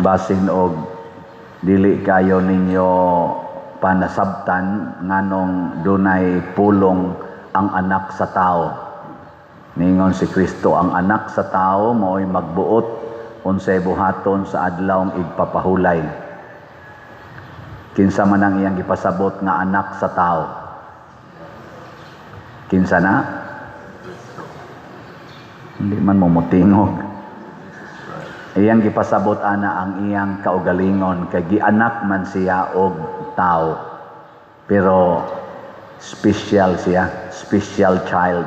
Basin og dili kayo ninyo panasabtan nganong dunay pulong "ang anak sa tao". Ningon si Kristo, ang anak sa tao mao'y magbuot unsay buhaton sa adlawng igpapahulay. Kinsa man ang iyang gipasabot nga anak sa tao? Kinsa na? Hindi man mo motingog. Iyang gipasabot ana ang iyang kaugalingon kay gianak man siya og tao. Pero special siya, special child.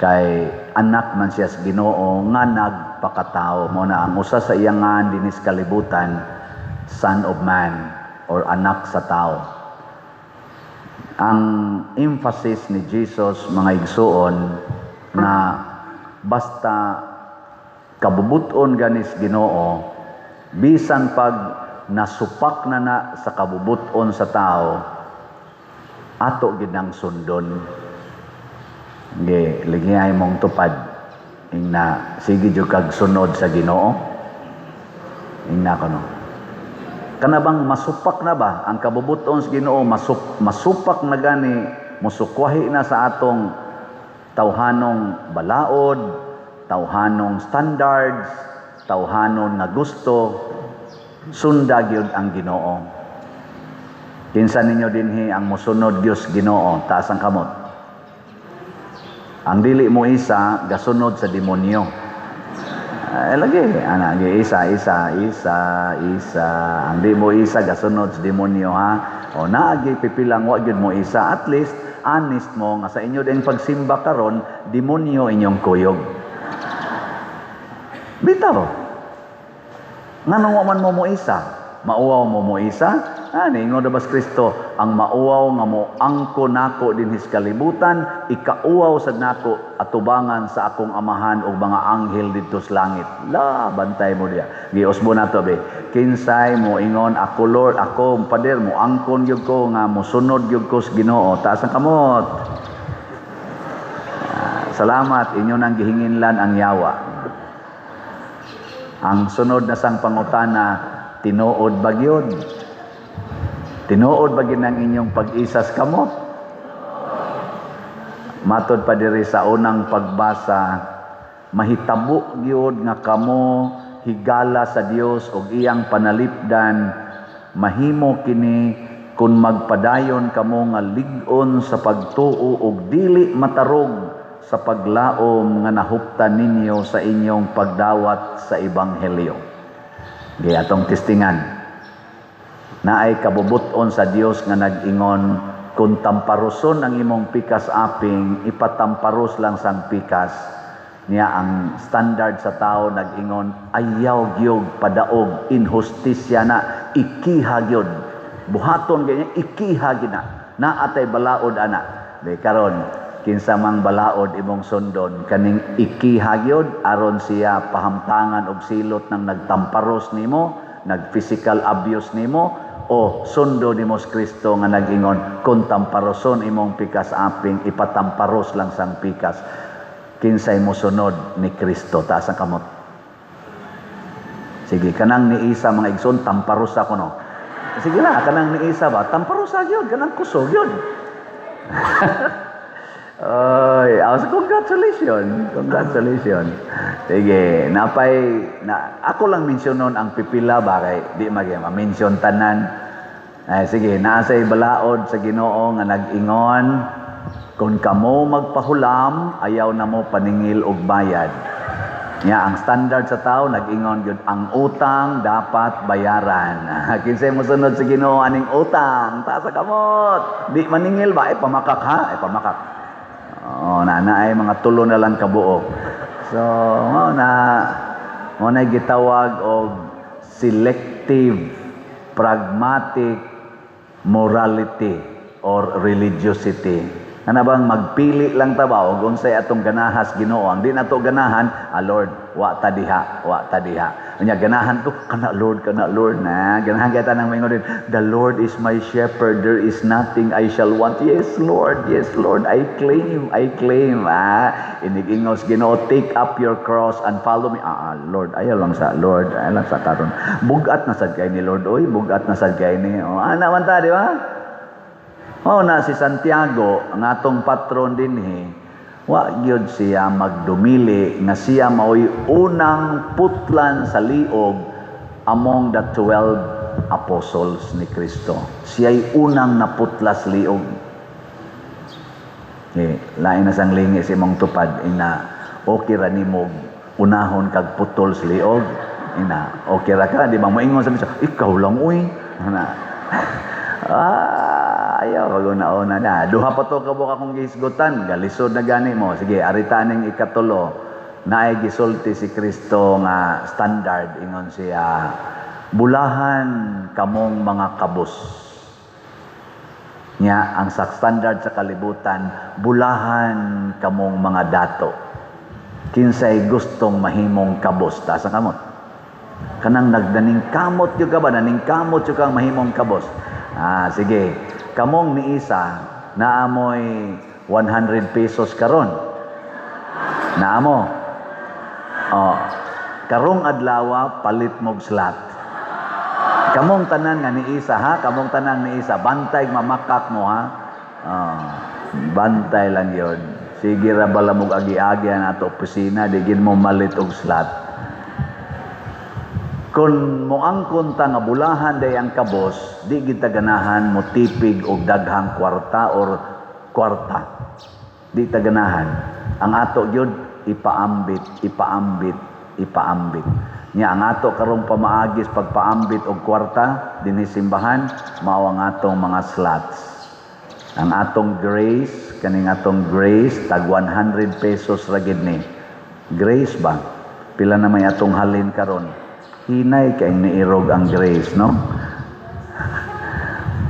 Kay anak man siya sa Ginoo nga nagpakatao. Mao na ang usa sa iyang ngan dinis kalibutan, Son of Man or anak sa tao. Ang emphasis ni Jesus, mga igsuon, na basta kabubuton ganis Ginoo, bisan pag nasupak na na sa kabubuton sa tao, ato gid nang sundon. Ge, ligay mong tupad. Ingna, sige jud kag sunod sa Ginoo. Ingna kono. Kana bang masupak na ba ang kabubuton sa Ginoo, masupak na gani, musukwahi na sa atong tawhanong balaod, tawhanong standards, tawhanon nga gusto, sunda gyud ang Ginoo? Kinsa ninyo dinhi ang mosunod Dios Ginoo? Taas ang kamot. Ang dili mo isa, gasunod sa demonyo. Ay, lagi, ana, gi isa, isa, isa, isa. Ang di mo isa, gasunod sa demonyo, ha? O, naagi pipilang wa gyud mo isa. At least, honest mo nga sa inyo din pagsimba karon, demonyo inyong kuyog. Bitaw. Nganong wa man mo mo isa? Mauwaw mo mo isa? Ah, niingon na bas Kristo, ang mauwaw nga mo angko nako dinhi sa kalibutan, ikauwaw sad nako atubangan sa akong Amahan ug mga anghel didto sa langit. La, bantay mo diya. Giusbo nato be. Kinsay mo ingon, "Ako Lord, ako pader mo angkon gyud ko nga mosunod gyud ko sa Ginoo"? Taas ang kamot. Ah, salamat, inyo nang gihinginlan ang yawa. Ang sunod na sang pangutana, tinuod ba gyud? Tinuod ba gyud ang inyong pag-isas kamot? Matod pa diri sa unang pagbasa, mahitabo gyud nga kamo higala sa Dios ug iyang panalipdan, mahimo kini kung magpadayon kamo nga lig-on sa pagtuo ug dili matarog sa paglaom nga nahuptan ninyo sa inyong pagdawat sa ebanghelyo. Gi atong testingan. Naay kabubuton sa Dios nga nag-ingon, kung tamparuson ang imong pikas aping, ipatamparos lang sang pikas. Niya ang standard sa tao nag-ingon, ayaw gyud padaog, inhustisya na, ikiha gyud. Buhaton ganyan, ikiha gyud na. Naatay balaod ana. Di karon, kinsa mang balaod imong sundon, kaning ikiha gyud aron siya pahamtangan og silot ng nagtamparos nimo, nag-physical abuse nimo, o sundo nimo si Kristo nga nag-ingon, kung tamparoson imong pikas aping, ipatamparos lang sang pikas? Kinsay mo sunod ni Kristo? Taas ang kamot. Sige, kanang ni isa, mga igsoon, tamparos ako, no. Sige na, kanang ni isa ba, tamparos gyud, kanang kusog gyud. Ay, oh, so congratulations. Congratulations. Sige, napay na ako lang mensyonon ang pipila ba kay di magyama ma-mention tanan. Ay, sige, naa say balaod sa Ginoo nga nag-ingon, kung kamo magpahulam, ayaw na mo paningil og bayad. Nya ang standard sa tao nag-ingon gyud, ang utang dapat bayaran. Kinsay mosunod sa Ginoo aning utang? Taas sa kamot. Di maningil ba? Ay, pamakak ha, ay pamakak. Oo, na na ay mga tulo na lang kabuok. So, mao na gitawag og selective pragmatic morality or religiosity. Ana bang magpili lang ta ba og unsay atong ganahas Ginoo? Ang di nato ganahan, "Ah Lord, wa ta diha, wa ta diha." Unya ganahan ko kana, Lord, kana Lord na. Ganahan kay tanang moingon din, "The Lord is my shepherd, there is nothing I shall want." Yes, Lord, yes, Lord, I claim, I claim. Ah, inig-ingos Ginoo, "Take up your cross and follow me." Ah, ah, Lord, ayaw lang sa Lord, ayaw lang sa karon. Bugat na sad kay ni Lord, oy, bugat na sad kay ni. Oh, ana man ta, di ba? Mao na si Santiago, ang atong patron dinhi, wa gyud siya magdumili nga siya mao'y unang putlan sa liog among the 12 apostles ni Kristo. Siya'y unang naputlas liog. Eh, lain na sang lingi si imong tupad, ina, okay ra nimo unahon kag putol sa liog. Ina, okay ra ka, di ba moingon sa misa, "Ikaw lang uy." Ana. Ah, ayaw pag una-una na. Duha pa to kabuok akong gihisgutan, galisod na gani mo. Sige, arita ning ikatulo. Naay gisulti si Kristo nga standard, ingon siya, "Bulahan kamong mga kabos." Nya ang sa standard sa kalibutan, "Bulahan kamong mga dato." Kinsay gustong mahimong kabos? Taas ang kamot. Kanang nagdaning kamot gyud ka ba? Naning kamot gyud kang mahimong kabos. Ah, sige. Kamong ni isa, naamoy 100 pesos karon. Naamo. Oh, karong adlaw palit mog slot. Kamong tanan nga ni isa ha, kamong tanan ni isa, bantay mamakak mo ha. Oh, bantay lang yon. Sige ra bala mog agi-agi ang ato opisina, di gid mo malit og slot. Kung moangkon ta nga bulahan day ang kabos, di gid ta ganahan mo tipig og daghang kwarta or kwarta. Di ta ganahan. Ang ato gyud ipaambit, ipaambit, ipaambit. Nya ang ato karong pamaagis pagpaambit og kwarta dinhi simbahan mao ang atong mga slots. Ang atong grace, kaning atong grace tag 100 pesos ra gid ni. Grace ba? Pila na may atong halin karon? Hinay kay niirog ang grace, no?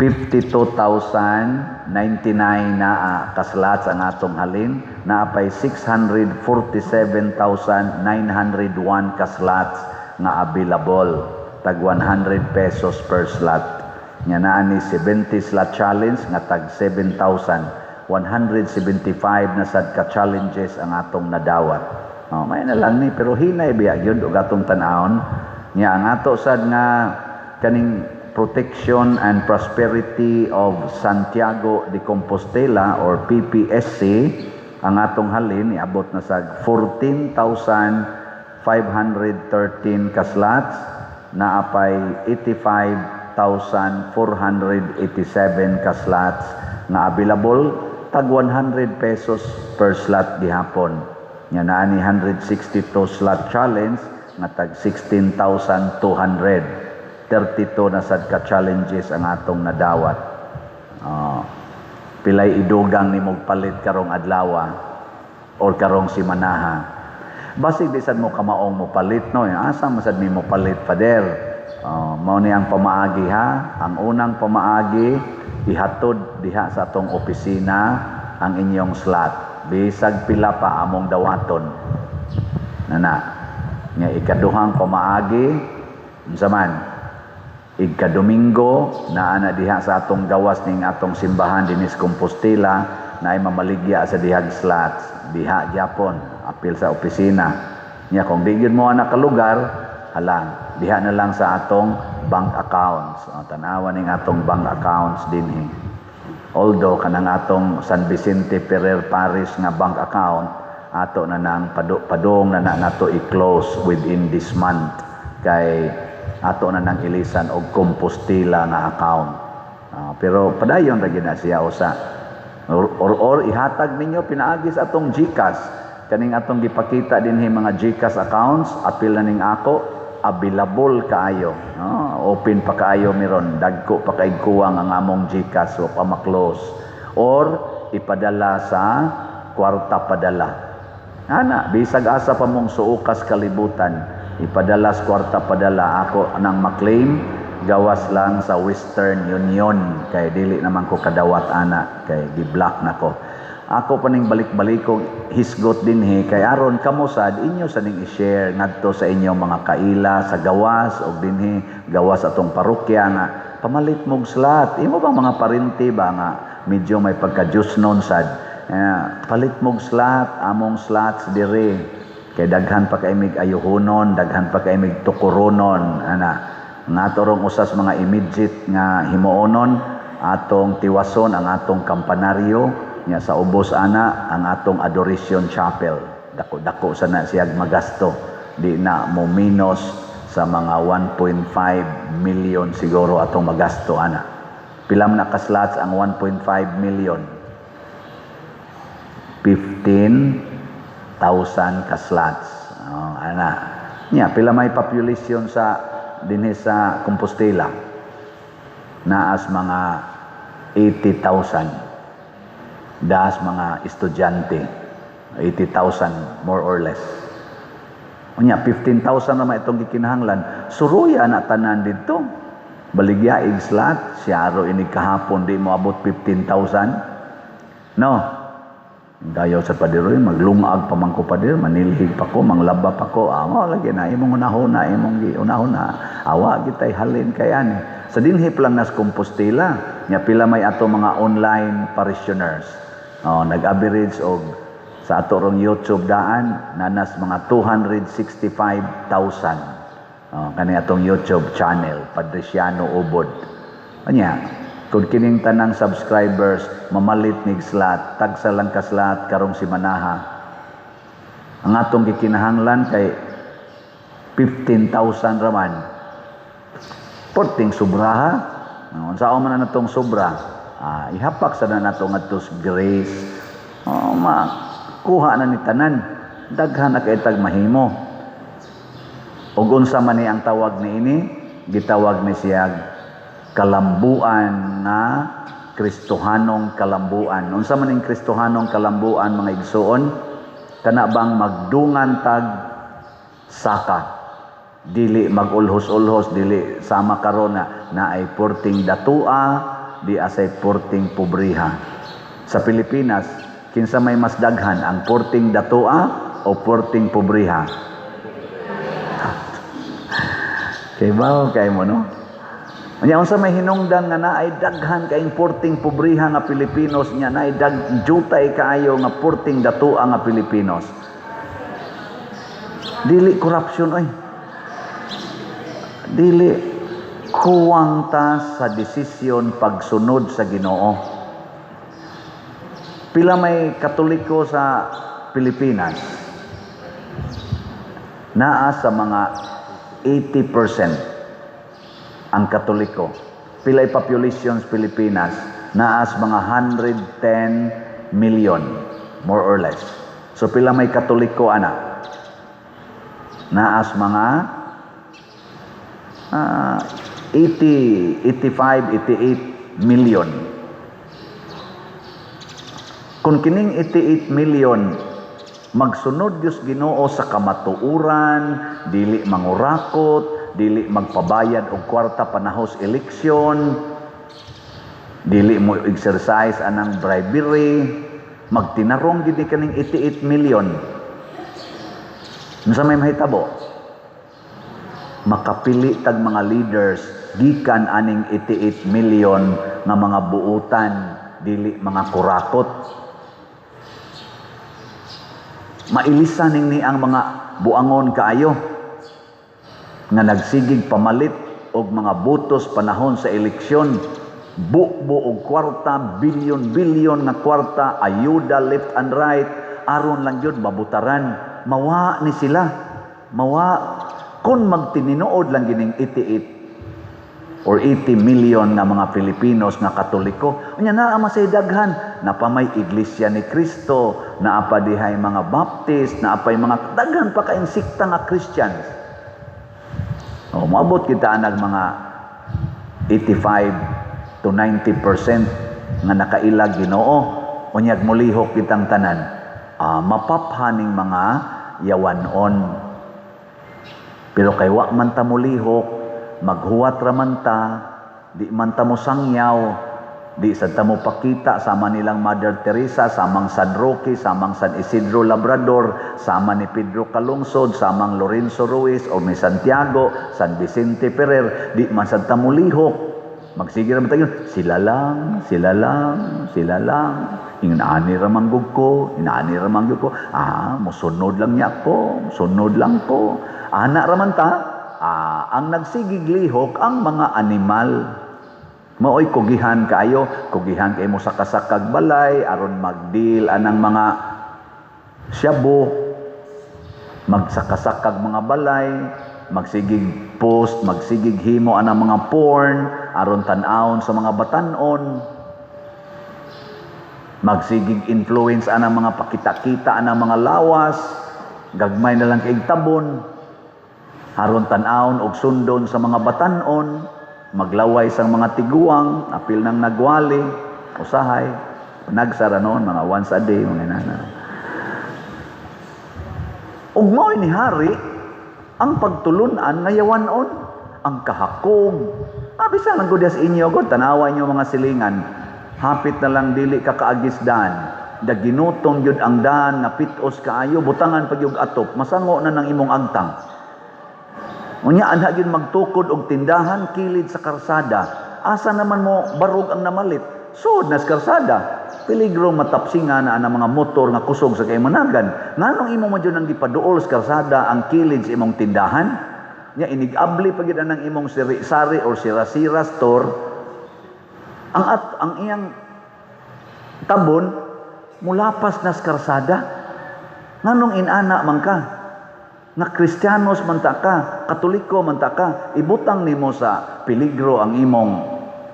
52,099 na ka-slots ang atong halin, naa pay 647,901 ka-slots nga available, tag 100 pesos per slot. Nga naa ni 70 slot challenge nga tag 7,175 na sad ka challenges ang atong nadawat. Oh, may na lang ni, pero hinay biya gyud og atong tan-awon. Nya ang ato sad nga kaning Protection and Prosperity of Santiago de Compostela or PPSC, ang atong halin iabot na sa 14,513 ka slots, naa pay 85,487 ka slots nga available, tag 100 pesos per slot gihapon. Nya naa ni 162 slot challenge nga tag 16,200. 32 na sad ka challenges ang atong nadawat. Pilay idugang ni palit karong adlaw or karong simanaha? Basig di sad mo kamaong mo palit, no? Asa man sad mo palit, Father? Mao ni ang pamaagi ha. Ang unang pamaagi, ihatod diha sa atong opisina ang inyong slot. Bisag pila pa, among dawaton. Nana. Nga ikaduhang pamaagi, unsa man? Igka-Domingo naa na diha sa atong gawas ning atong simbahan dinis Compostela, na ay mamaligya sa dihag slots diha gyapon, apil sa opisina nya. Kung di gyud mo ana ka lugar, hala, diha na lang sa atong bank accounts. O, tan-awa ning atong bank accounts dinhi. Although kanang atong San Vicente Ferrer Parish nga bank account, ato na nang padung na na nato i-close within this month kay ato na nang ilisan og Compostela nga account. Ah, pero padayon ra gyud na siya usa. Or ihatag ninyo pinaagi sa atong GCash. Kaning atong gipakita dinhi mga GCash accounts, apil na ning ako, available kaayo. No? Open pa kaayo miron, dagko pa kay kuwang ang among GCash, wa pa ma-close. Or ipadala sa kwarta padala. Ana, bisag asa pa mong suokas kalibutan, ipadala sa kwarta padala, ako nang maklaim. Gawas lang sa Western Union kay dili naman ko kadawat ana kay gi-block na ko. Ako pa ning balik-balikog hisgot dinhi kay aron kamo sad inyo sa ning i-share ngadto sa inyong mga kaila sa gawas og dinhi gawas atong parokya nga pamalit mog slot. Imo bang mga parinti ba nga medyo may pagka-Diyosnon sad, eh, palit mog slot, among slots diri kay daghan pa kay mig ayuhonon, daghan pa kay mig tukuronon ana. Nga ato rong usas mga immediate nga himuonon, atong tiwason ang atong kampanaryo nya, sa ubos ana ang atong adoration chapel. Dako-dako sa na siyag magasto, di na mo minus sa mga 1.5 million siguro atong magasto ana. Pila man na ka slots ang 1.5 million? 15,000 ka slots. Oh, ana nya, pila may population sa dinhi sa Compostela? Naas mga 80,000, das mga estudyante, 80,000 more or less. Unya 15,000 naman itong gikinahanglan, suruya na tanan didto, baligya ig slot. Siyaro ini kahapon di mo abot 15,000, no? Dayaw sa pader, maglungag pa man ko, pader, manilhig pa ko, manglaba pa ko. Amo lagi na imong unahuna, imong gi unahuna. Awa gitay halin kay ani. Sa dinhi pa lang nas Compostela, nya pila may ato mga online parishioners? Oh, nag-average og sa ato rong YouTube daan nanas mga 265,000. Oh, kani atong YouTube channel, Padriciano Ubod. Anya, kung kining tanang subscribers mamalit nig slot, tagsa lang ka slot karong simanaha. Ang atong gikinahanglan kay 15,000 raman. Porting sobraha. Unsa man na natong sobra? Ah, ihapak sa na nato ngadto sa Grace. Oh, makuha na ni tanan. Daghan na kay tag mahimo. Ug unsa man ni ang tawag niini? Gitawag ni siya kalambuan nga Kristohanong kalambuan. Unsa man ning Kristohanong kalambuan, mga igsuon? Kana bang magdungan tag saka, dili magulhos-ulhos, dili sama karon na naay porting datua, di asay porting pobriha. Sa Pilipinas, kinsa may mas daghan, ang porting datua o porting pobriha? Kay bawo kay mo, no? Nya unsa may hinungdan nga naay daghan kaayong porting pobriha nga Pilipinos, nya naay dag jutay kaayo nga porting datua nga Pilipinos? Dili corruption oy. Dili, kuwang ta sa desisyon pagsunod sa Ginoo. Pila may Katoliko sa Pilipinas? Naa sa mga 80% ang Katoliko. Pilay population sa Pilipinas? Naas mga 110 million, more or less. So pila may Katoliko ana? Naas mga 80, 85, 88 million. Kung kining 88 million magsunod Diyos Ginoo sa kamatuoran, dili mangurakot, dili magpabayad og kwarta panahos eleksyon, dili mo exercise anang bribery, magtinarong gid ni kaning 88 million. Unsa may mahitabo? Makapili tag mga leaders gikan aning 88 million nga mga buutan, dili mga kurakot. Mailisan ning ni ang mga buangon kaayo nga nagsigig pamalit og mga botos panahon sa eleksyon, bubo og kwarta, bilyon-bilyon nga kwarta, ayuda left and right, aron lang gyud mabutaran. Mawa ni sila, mawa kung magtininuod lang gining 88 or 80 million nga mga Pilipinos nga Katoliko. Unya naa masay daghan, napamay Iglesia ni Cristo, naa pa dihay mga Baptist, naa pay mga daghan pa kaayong sikta nga Christians. O, moabot kita anag mga 85 to 90% nga nakailag Ginoo, unyag molihok kitang tanan. Mapaphaning mga yawanon. Pero kay wa man ta molihok, Maghuwat ra man ta, di man ta mo sangyaw, di sad ta mo pakita sama nilang Mother Teresa, samang San Roque, samang San Isidro Labrador, sama ni Pedro Calungsod, samang Lorenzo Ruiz o ni Santiago, San Vicente Ferrer, di man sad ta mo lihok. Magsige ra man tayo, sila lang, sila lang, sila lang. Inaani ra man gud ko, inaani ra man gud ko. Ah, mosunod lang niya ko, sunod lang ko. Ana ra man ta, ah, ang nagsigig lihok ang mga animal. Maoy kugihan kaayo, kugihan kay mo sa kasakag balay aron magdeal anang mga shabu, magsakasakag mga balay, magsigig post, magsigig himo anang mga porn aron tan-awon sa mga batanon, magsigig influence anang mga pakita-kita anang mga lawas, gagmay na lang kay tabon aron tan-awon og sundon sa mga batanon, maglaway sang mga tiguang, apil nang nagwali, usahay, nagsara noon, mga once a day, mga inana. Ug mao'y ni hari, ang pagtulunan nga yawanon, ang kahakog. Ah, bisan lang gud sa inyo, gud, tanawa inyo mga silingan, hapit na lang dili ka kaagis daan, da ginutong yun ang daan nga pitos kaayo, butangan pag yung atop, masango na ng imong agtang. Unya anha gyud magtukod og tindahan kilid sa karsada. Asa naman mo barog ang namalit? Sud na sa karsada. Peligro matapsingan na ang mga motor nga kusog sa kay managan. Nganong imo man jud ang gipaduol sa karsada ang kilid sa imong tindahan? Nya inig-abli pa gyud anang imong sari-sari or sira-sira store. Ang iyang tabon mulapas na sa karsada. Nganong inana man ka? Nga Kristiyanos man ta ka, Katoliko man ta ka, ibutang nimo sa peligro ang imong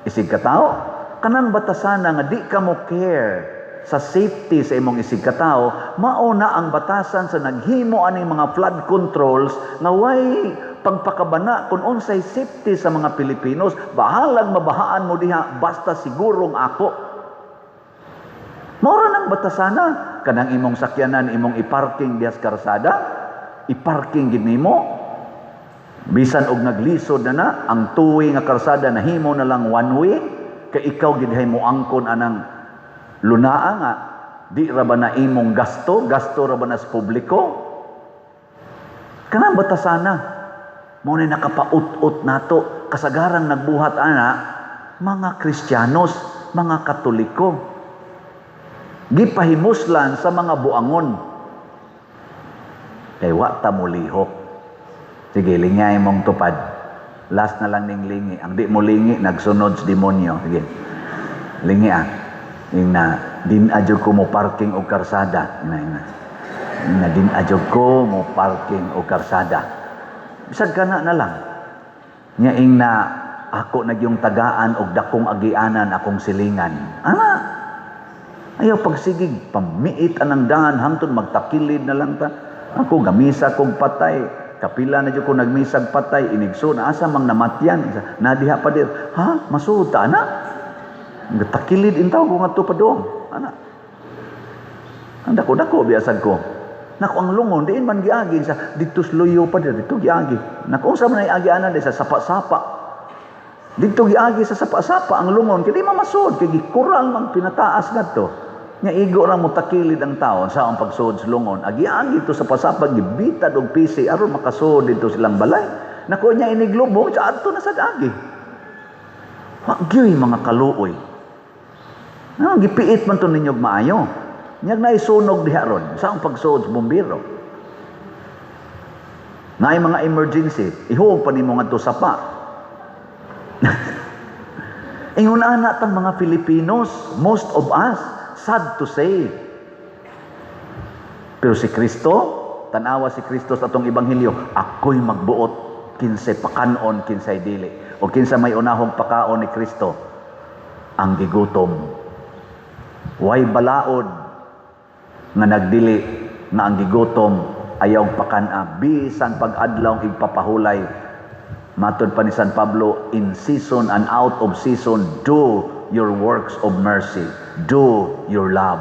isig katao. Kanang batasana nga di ka mo care sa safety sa imong isig katao, mao na ang batasan sa naghimo aning mga flood controls nga way pagpakabana kung unsay safety sa mga Pilipinos. Bahalag mabahaan mo diha, basta sigurong ako. Mao ra nang batasana. Kanang imong sakyanan, imong iparking diha sa karsada, iparking gid nimo bisan og naglisod na na ang two-way nga karsada, nahimo na lang one way, kay ikaw gid mo angkon anang lunaa nga di ra ba na imong gasto, gasto ra ba na sa publiko. Kanang batasana mao ni nakapaut-ut nato. Kasagarang nagbuhat ana mga Kristiyanos, mga Katoliko, gipahimuslan sa mga buangon kay wa ta mo lihok. Sige, lingay mong tupad. Last na lang ning lingi. Ang di mo lingi, nagsunod sa demonyo. Sige. Lingi ah. Yung na, din adyo ko mo parking og karsada. Ina, ina. Na din adyo ko mo parking og karsada. Bisag kana na lang. Nya ing na ako nagyong tagaan og dakong agianan akong silingan. Ana. Ayaw pagsigig, pamiit anang daan hangtod magtakilid na lang ta. Ako gamisa kog patay. Kapila na jud ko nagmisag patay, inigso na asa mang namatyan. Nadiha pa dir. Ha? Masuod ta ana? Takilid intaw ko ngadto pa doon. Ana. Ang dako-dako biyasag ko. Nako, ang lungon diin man giagi sa dito luyo pa dir, dito giagi. Nako, unsa man ay agianan di sa sapa-sapa. Dito giagi sa sapa-sapa ang lungon kay di mamasod kay gikural man pinataas ngadto. Nya igo ra mo takilid ang tao sa ang pagsuod sa lungon. Agi-agi to sa pasapa, gibitad og pisi aron makasuod dito silang balay. Nako, nya iniglubong sa adto na sad agi. Wa gyuy mga kaluoy. No, gipiit man to ninyo maayo. Nyag naisunog diha ron sa ang pagsuod sa bumbero. Naay mga emergency, ihuog pa nimo ngadto sapa. Ingon ana tang mga Filipinos, most of us, sad to say. Pero si Kristo, tanawa si Kristo sa atong ebanghelyo, ako'y magbuot kinsay pakanon, kinsay dili. O kinsa may unahong pakaon ni Kristo? Ang gigutom. Way balaod nga nagdili nga ang gigutom ayaw pakana bisan pag-adlaw igpapahulay. Matod pa ni San Pablo, in season and out of season, do your works of mercy, do your love.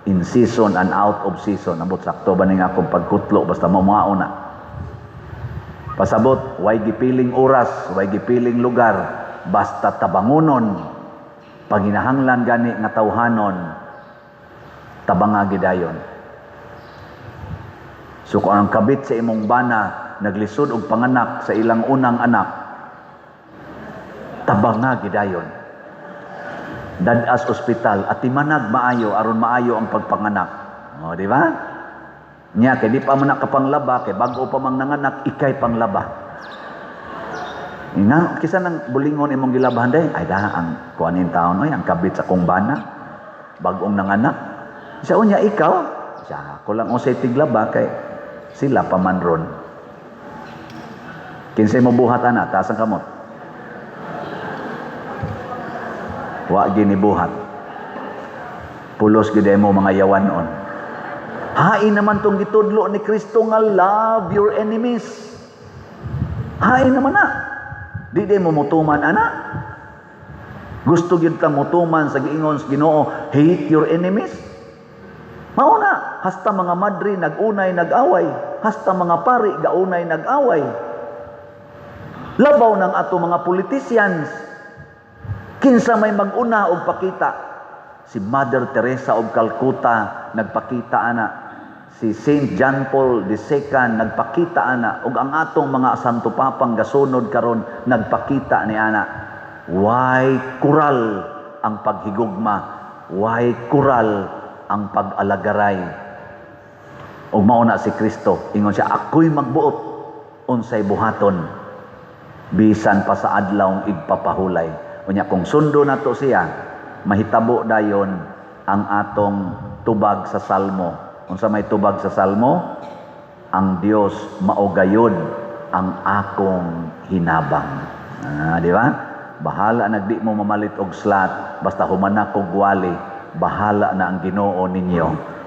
In season and out of season. Ambot sakto ba ning akong pagkutlo, basta mo na. Pasabot, way gipiling oras, way gipiling lugar, basta tabangunon, panginahanglan gani nga tawhanon, tabanga gidayon. So kung ang kabit sa imong bana naglisod og panganak sa ilang unang anak, tabanga gidayon. Dad-as ospital at timanag maayo aron maayo ang pagpanganak. O, di ba? Nya kay di pa man nakapanglaba, kay bag-o pa mang nanganak, ikay panglaba. Ina, kisa nang bulingon imong gilabahan day, ay da ang kuanin taon oy, ang kabit sa kong bana. Bag-ong nanganak. Sa unya ikaw, siya ako lang usay tiglaba kay sila pa man ron. Kinsay mo buhat ana, taas ang kamot. Wa gini buhat. Pulos gid mo mga yawanon. Hain naman tong gitudlo ni Kristo nga love your enemies. Hain naman na. Di di mo mutuman ana. Gusto gyud kang mutuman sa giingon sa Ginoo, hate your enemies. Mao na, hasta mga madre nag-unay nag-away, hasta mga pari gaunay nag-away. Labaw ng ato mga politicians. Kinsa may mag-una og pakita? Si Mother Teresa of Calcutta nagpakita ana. Si Saint John Paul II nagpakita ana, ug ang atong mga Santo Papang gasunod karon nagpakita ni ana. Why kural ang paghigugma? Why kural ang pag-alagaray? Ug mao na si Kristo, ingon siya, ako'y magbuot unsay buhaton bisan pa sa adlawng igpapahulay. Unya kung sundo nato siya, mahitabo dayon ang atong tubag sa Salmo. Unsa may tubag sa Salmo? Ang Dios mao gayud ang akong hinabang. Ah, di ba? Bahala nagdi mo mamalit og slot, basta human og wali, bahala na ang Ginoo ninyo.